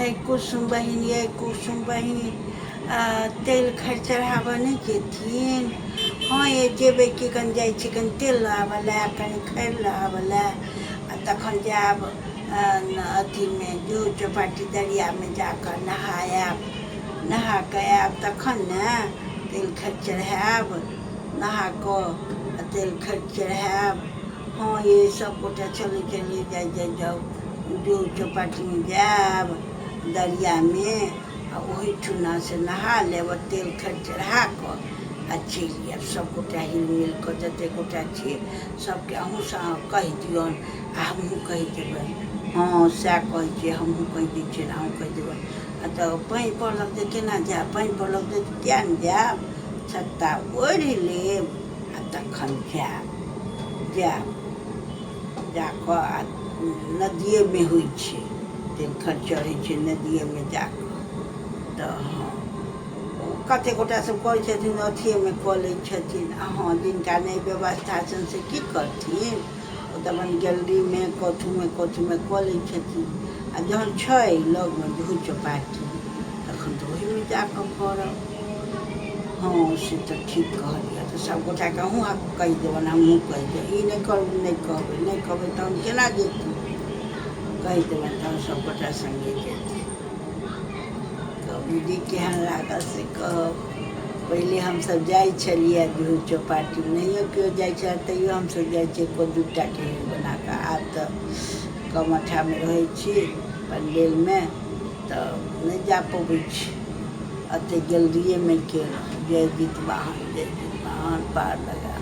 है कुसुम बहिन यै कुसुम बहिन तेल खर चढ़ाबऽ नहि जेथिन? हँ यै जेबै की कनि जाइ छी कनि तेल लऽ आबऽ लए, कनि खैर लऽ आबऽ लए आ तखन जायब अथीमे जुहू चौपाटी दरियामे जाकऽ नहायब। नहा कऽ आयब तखन ने तेल खैर चढ़ायब। नहा कऽ आ तेल खैर चढ़ायब। हँ यै सब गोटा चलै चलै जाइ जाइ जाउ। जुहू चौपाटीमे जायब दरियामे आ ओहिठुना से नहा लेब आ तेल खैर चढ़ा कऽ आ चलि आयब सभगोटा हिल मिल कऽ जतेक गोटा छी सभके अहूँसँ अहाँ कहि दियौन आ हमहूँ कहि देबनि। हँ सएह कहै छियै, हमहूँ कहि दै छियनि, अहूँ कहि देबनि। आ तऽ पानि पड़ऽ लगतै केना जायब? पानि पड़ऽ लगतै तऽ किया नहि जायब? छत्ता ओढ़ि लेब आ तखन जायब। जायब जा कऽ आ नदिएमे होइ छै तेल खर चढ़ै छै नदिएमे जा कऽ। तऽ हँ कतेक गोटा सब करै छथिन, अथिएमे कऽ लै छथिन। आ हँ जिनका नहि व्यवस्था छनि से की करथिन? ओ तऽ अपन गैलरीमे कथूमे कथूमे कऽ लै छथिन। आ जहन छै लगमे जुहू चौपाटी तखन तऽ ओहिमे जा कऽ करब। हँ से तऽ ठीक कहलियै। तऽ सभ गोटाके अहूँ कहि देबनि, हमहूँ कहि देब। ई नहि करू, नहि कहबै, नहि कहबै तहन केना जेतै? कहि देबनि तहन सभ गोटा सङ्गे जेतै। तऽ दीदी केहन लागल से कहब। पहिले हमसभ जाइ छलियै जुहू चौपाटी, नहियो केओ जाइ छलै तैयो हमसभ जाइ छियै एको दू टाके हिल बना कऽ। आब तऽ कमठामे रहै छी पनवेलमे तऽ नहि जा पबै छी। एतहि गैलरिएमे केलहुँ। जय जितवाहन जय जितवाहन पार लगा।